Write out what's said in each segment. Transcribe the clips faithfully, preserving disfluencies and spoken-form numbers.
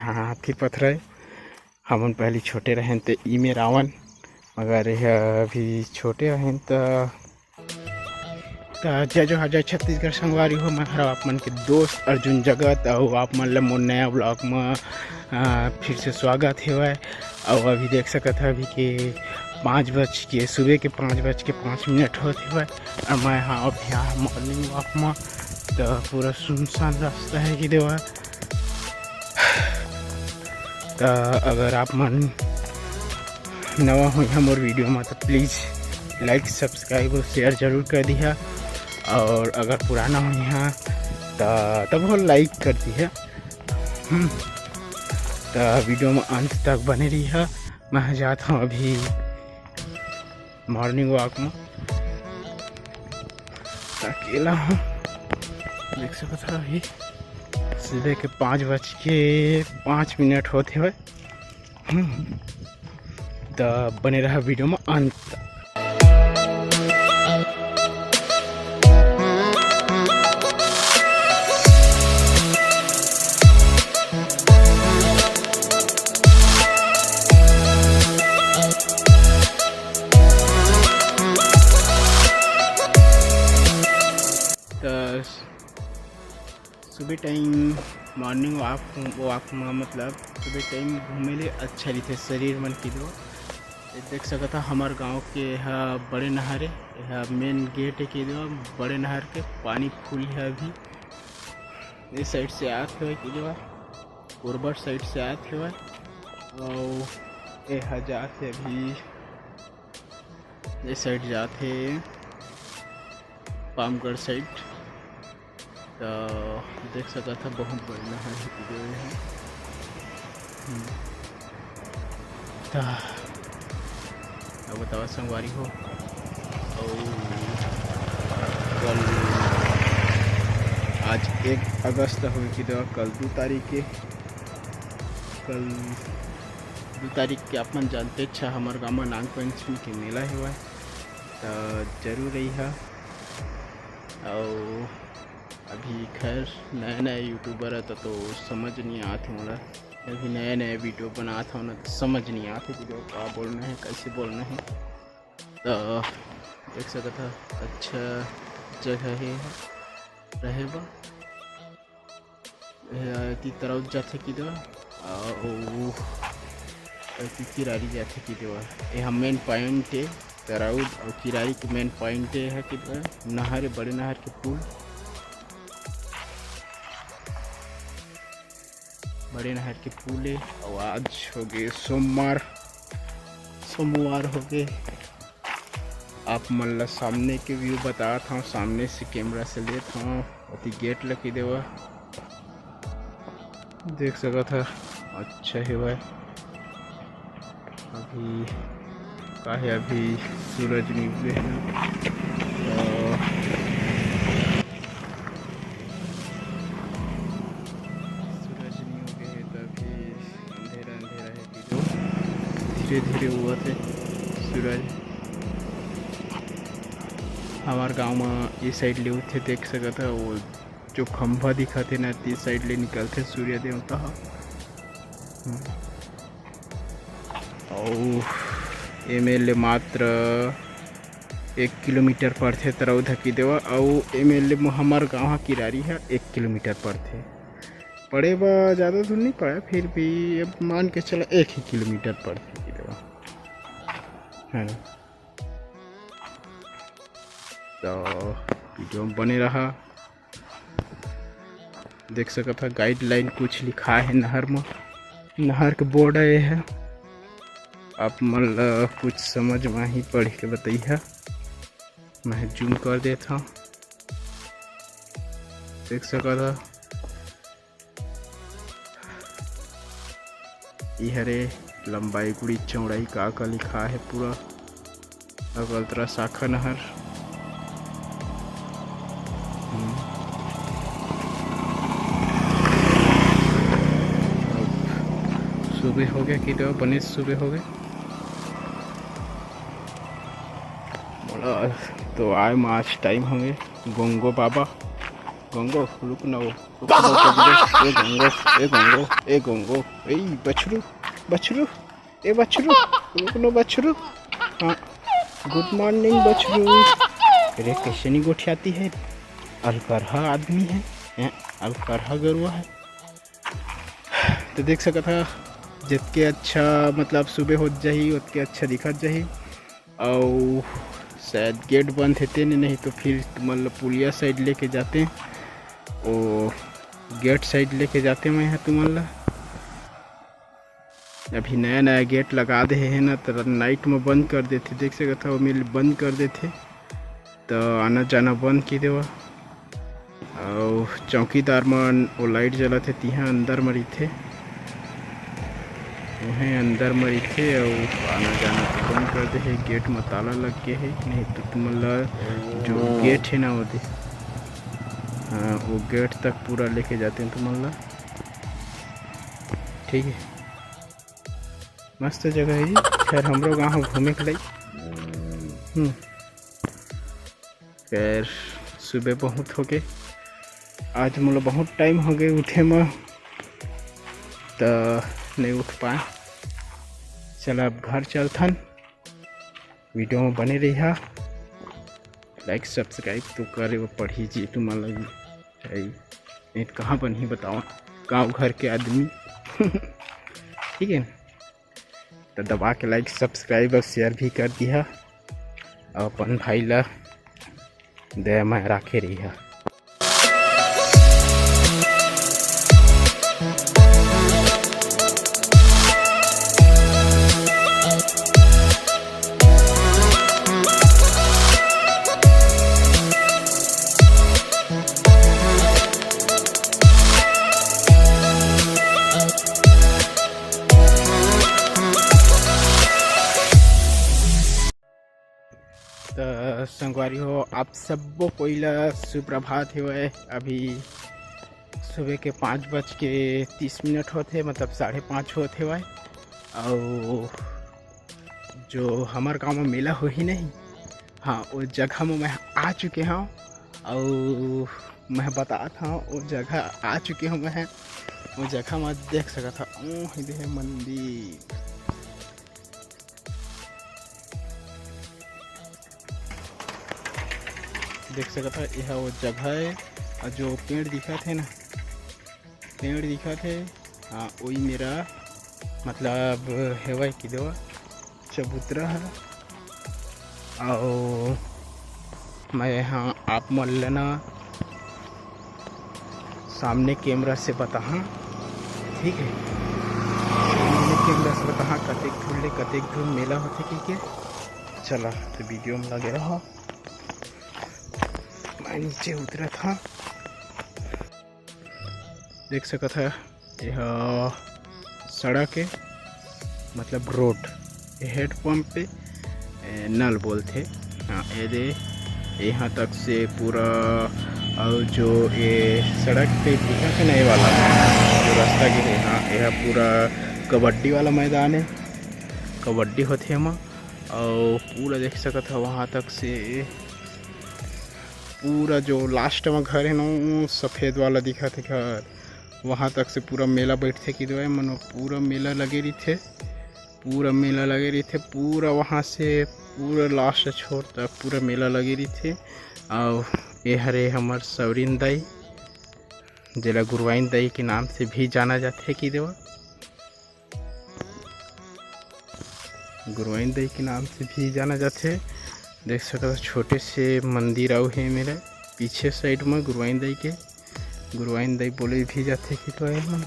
हाँ, हाथी पथरा हे। हमन पहली छोटे रहेन त ई मेर आवन, मगर ये अभी छोटे रहेन त। त जय जोहार, जय छत्तीसगढ़ संगवारी हो। मैं हरव आप मन के दोस्त अर्जुन जगत, अउ आप मन ल मोर नया vlog म, अ, फिर से स्वागत हेवय। अउ अभी देख सकत ह अभी के पाँच बज के, सुबह के पाँच बज के पाँच मिनट होत हेवय, अउ मैं हा अभी हा morning walk म। त पूरा सुनसान रास्ता हे कि देवा। त अगर आप मन नवा होइहा मोर video म, त please like, subscribe अउ share जरूर कर दिहा। अउ अगर पुराना होइहा, त तब हो like कर दिहा। हम्म, त video म अंत तक बने रहिहा। मैं जात हूँ अभी morning walk म। अकेला हूँ, देख सकत हव, अभी सुबह के पाँच बज के पाँच मिनट होत हेवय। हम्म, त बने रहा video म अंत तक। त सुबह time morning walk, walk म, मतलब सुबह time घूमे ले अच्छा रहिथे शरीर मन के लिए। ये देख सकत ह, हमर गांव के एहा बड़े नहर ए, एहा main gate ए के देवा, बड़े नहर के पानी full हे अभी। ए side से आत हेवय के देवा, कोरबा side से आत हेवय, अउ एहा जात हे अभी, ए side जात हे पामगढ़ side। त देख सकत ह, बहुत बड़े नहर हे, video हे। हम्म। त अब बतावा संगवारी हो, अउ कल, आज एक अगस्त होगे कि देवा, कल दू तारीख के, कल दू तारीख के आप मन जानते छ, हमर गांव म नाग पंचमी के मेला हेवय, त जरूर रहिहा। अउ अभी खैर नया नया YouTuber हे, त तो समझ नहीं आत हे मोला। अभी नया नया video बनात हव ना, तो समझ नहीं आत हे video का बोलना हे, कैसे बोलना हे। त देख सकत ह, अच्छा जगह हे रहे बर। एती तरौद जाथे कि देवा, अउ एती किरारी जाथे कि देवा। एहा main point ए, तरौद अउ किरारी के main point ए हे कि देवा, नहर ए, बड़े नहर के पुल, बड़े नहर के पुल ए। अउ आज होगे सोमवार, सोमवार होगे। आप मन ला सामने के view बतात हव, सामने से camera से लेत हव, ओती gate ल कि देवा, देख सकत ह, अच्छा हेवय। अभी का हे, अभी सूरज नहीं उगे हे, अ, सूरज नहीं उगे हे, त अभी अंधेरा अंधेरा हे। धीरे धीरे उगत हे सूरज। हमार गांव म ए side ले उठथे, देख सकत ह, वो जो खंभा दिखत हे ना, ते side ले निकलथे सूर्य देवता ह। हम्म। अउ एमे ले मात्र एक किलोमीटर पड़थे तरौद ह कि देवा, अउ एमे ले हमर गांव ह किरारी ह एक किलोमीटर पड़थे। पड़े बर ज़्यादा दूर नहीं पड़े, फिर भी अब मान के चला एक ही किलोमीटर पड़थे कि देवा, है ना। तो video में बने रहा। देख सकत ह guideline कुछ लिखा हे नहर म, नहर के border ए हे। आप मन ल कुछ समझ म आही पढ़ के बतइहा, मैं zoom कर देत हव। देख सकत ह, ई हरे लंबाई गुड़ी चौड़ाई का का लिखा हे पूरा। अगलतरा शाखा नहर। हम्म। सुबह हो गया कि तो बने सुबह हो गए। मोला तो आए म आज time होंगे। गोंगो बाबा गंगो, रुक ना वो, रुक ना वो, गंगो, ए गंगो, ए गंगो, ए गंगो, ए बछरू, बछरू, ए बछरू, रुक ना बछरू। हाँ, गुड मॉर्निंग बछरू। अरे, कैसे नहीं गोठियाती है, अलकरहा आदमी है, हैं, अलकरहा गरुआ है। तो देख सकत हा, जितके अच्छा, मतलब, सुबह होत जाही, उतके अच्छा दिखत जाही। अउ शायद गेट बंद हे तेने, नहीं तो फिर तुमन ला पुलिया साइड लेके जाते, ओ गेट साइड लेके जाते मैं यहाँ तुमन ला। अभी नया नया गेट लगा दे हे ना, तो नाइट में बंद कर देथे। देख सकत हा, ओमे बंद कर देथे, तो आना जाना बंद की देवा। अउ चौकीदार मन वो लाइट जलत हे, तिहा अंदर म रहिथे, उहें अंदर म रहिथे। अउ आना जाना तो बंद कर दे हे, गेट म ताला लग गे हे, नहीं तो तुमन ला जो गेट हे ना, वो दे, हाँ, वो गेट तक पूरा लेके जाते हैं तुमन ला। ठीक है, मस्त जगह है जी। खैर, हमरो गाँव घूमे के लाइक। हम्म। खैर, सुबह बहुत हो गए, आज मोला बहुत टाइम हो गए उठे म, त नहीं उठ पाए। चला, अब घर चलथन, वीडियो में बने रहिहा। लाइक सब्सक्राइब तो करे वो पढ़ी जी, तुमन लगी है, नहीं तो कहाँ बनही बताओ, गाँव घर के आदमी। ठीक है ना, तो दबा के लाइक सब्सक्राइब और शेयर भी कर दिहा, और अपन भाई ला दया में राखे रहिहा। त संगवारी हो, आप सब्बो कोई ला सुप्रभात हेवय। अभी सुबह के पाँच बज के तीस मिनट होत हे, मतलब साढ़े पाँच होत हेवय। अउ जो हमर गाँव में मेला होही नहीं, हाँ, वो जगह में मैं आ चुके हूँ। अउ मैं बतात हूँ, वो जगह आ चुके हूँ मैं। वो जगह में देख सकत हव, ओ, ये दे हे मंदिर। देख सकत हव, यह वो जगह है, और जो पेड़ दिखत है ना, पेड़ दिखत है, हाँ, वही मेरा मतलब हेवय कि देवा चबूतरा है। अउ मैं यहाँ आप मन ल ना सामने कैमरा से बताहा, ठीक है, सामने कैमरा से बताहा कतेक ठुन ले कतेक ठुन मेला होथे कहिके। चला, तो वीडियो में लगे रहो, मैं नीचे उतरत हा। देख सकत है, यह सड़क है, मतलब रोड, ये हेडपंप पे, ए, नल बोलथे। हाँ, ये दे, यहाँ तक से पूरा, और जो ये सड़क पे दिखत है ना, ये वाला जो रास्ता गे है, हाँ, यह पूरा कबड्डी वाला मैदान है, कबड्डी होथे एमा। और पूरा देख सकत है वहाँ तक से, पूरा जो लास्ट में घर है ना, वो सफेद वाला दिखत है घर, वहाँ तक से पूरा मेला बैठथे कि दो मन, पूरा मेला लगे रहिथे, पूरा मेला लगे रहिथे, पूरा वहाँ से पूरा लास्ट छोर तक पूरा मेला लगे रहिथे। और ये हरे हमर सवरिन दाई, जेला गुरुवाइन दाई के नाम से भी जाना जाथे कि देवा, गुरुवाइन दाई के नाम से भी जाना जाथे। देख सकत हो, छोटे से मंदिर आऊ हे मेरे पीछे साइड में गुरुवाइन दाई के, गुरुवाइन दाई बोले भी जाथे कि तो आए मन।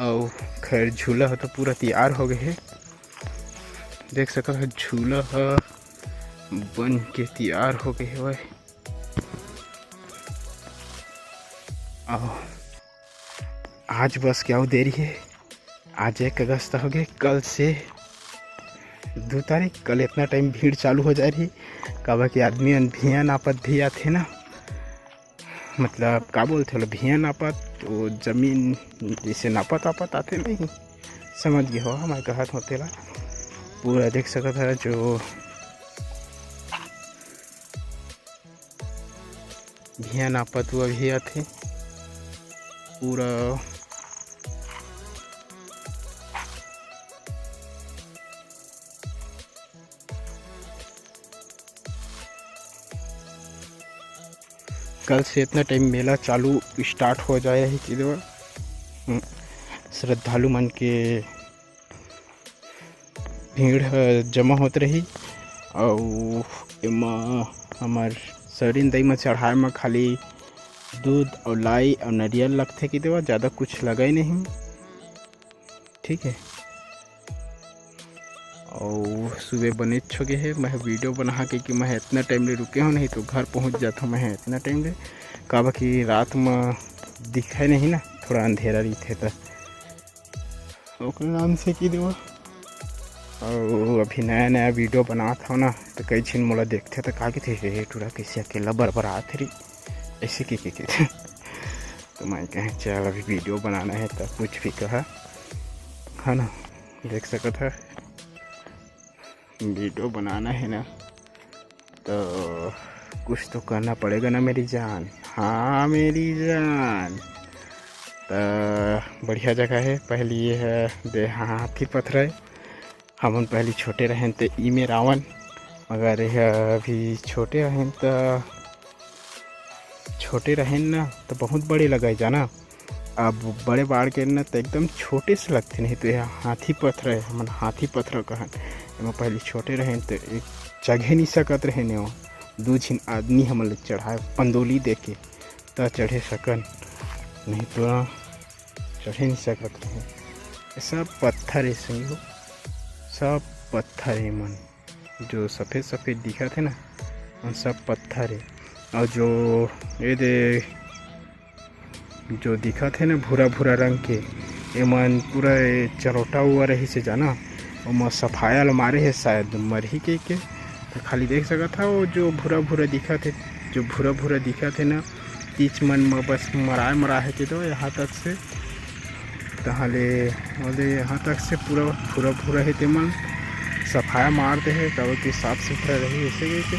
अउ खैर, झूला ह तो पूरा तैयार हो गए हे। देख सकत हो, झूला ह बन के तैयार हो गए हवय। अउ आज बस के अउ देरी हे, आज एक अगस्त हो गए, कल से दो तारीख, कल इतना टाइम भीड़ चालू हो जा रही, काबर कि आदमी मन भिया नापत भी आथे ना, मतलब का बोलथे ओला, भिया नापत, वो जमीन जैसे नापत आपत आथे नहीं, समझ गए हो मैं कहत हों तेला। पूरा देख सकत है जो भिया नापत हुआ भी आथे पूरा। कल से इतना टाइम मेला चालू स्टार्ट हो जाए है कि देवा, हम्म, श्रद्धालु मन के भीड़ ह जमा होत रही। अउ एमा हमर सरीन दई म चढ़ाए म खाली दूध अउ लाई अउ नरियल लगथे कि देवा, ज़्यादा कुछ लगे नहीं। ठीक है, अउ सुबह बनेच हो गए है, मैं वीडियो बना के कि मैं इतना टाइम ले रुके हूँ, नहीं तो घर पहुँच जाता मैं इतना टाइम ले, काबर कि रात में दिखे नहीं ना, थोड़ा अंधेरा रहिथे त ओकर नाम से कि देवा। अउ अभी नया नया वीडियो बनात हव ना, तो कई झिन मोला देखथे तो का कथे, "हे टूरा कैसे अकेला बरबरात रही?" ऐसे के के के तो मैं कहे, "चल अभी वीडियो बनाना है तो कुछ भी कहा, है ना, देख सकत है, वीडियो बनाना है ना।" तो कुछ तो करना पड़ेगा ना मेरी जान। हाँ मेरी जान, तो बढ़िया जगह है। पहली ये है दे हाथी पथरा है, हमन पहली छोटे रहेन तो ई में रावन, मगर ये अभी छोटे रहेन तो छोटे रहेन ना तो बहुत बड़े लगे जाना। अब बड़े बाढ़ के न त एकदम छोटे से लगथे, नहीं तो यह हाथी पथरा है, हमन हाथी पथरा कहन। एमा पहली छोटे रहेन त एक चढ़े नहीं सकत रहेन, एमा दू झिन आदमी हमन ले चढ़ाए पंदोली दे के, त चढ़े सकन, नहीं तो ना चढ़े नहीं सकत रहेन। ये सब पत्थर है संगी हो, सब पत्थर है मन। जो सफेद सफेद दिखत हे ना, उन सब पत्थर हे। और जो ये दे, जो दिखत हे ना भूरा भूरा रंग के, एमन पूरा ये चरोटा हुआ रही से जाना, ओमा सफाया ल मारे हे, शायद मरही के, के। तो खाली देख सकत हा, वो जो भूरा भूरा दिखत हे, जो भूरा भूरा दिखत हे ना, तीच मन म बस मराए मराए हे के दो यहाँ तक से। तहाँ ले ओदे यहाँ तक से पूरा भूरा भूरा हे, तेमन सफाया मार दे हे, काबर कि साफ सुथरा रही ऐसे करके।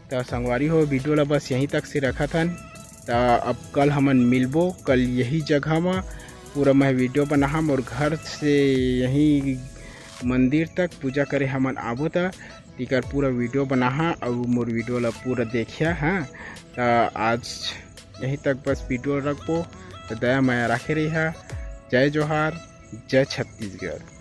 त संगवारी हो, वीडियो ला बस यहीं तक से रखत हन। त अब कल हमन मिलबो, कल यही जगह म पूरा मैं वीडियो बनाहम और घर से यहीं मंदिर तक पूजा करे हमन आबो, त तेकर पूरा वीडियो बनाहा और मोर वीडियो ला पूरा देखिया। हाँ, त आज यहीं तक बस वीडियो रखबो। त दया मया राखे रहिहा। जय जोहार, जय छत्तीसगढ़।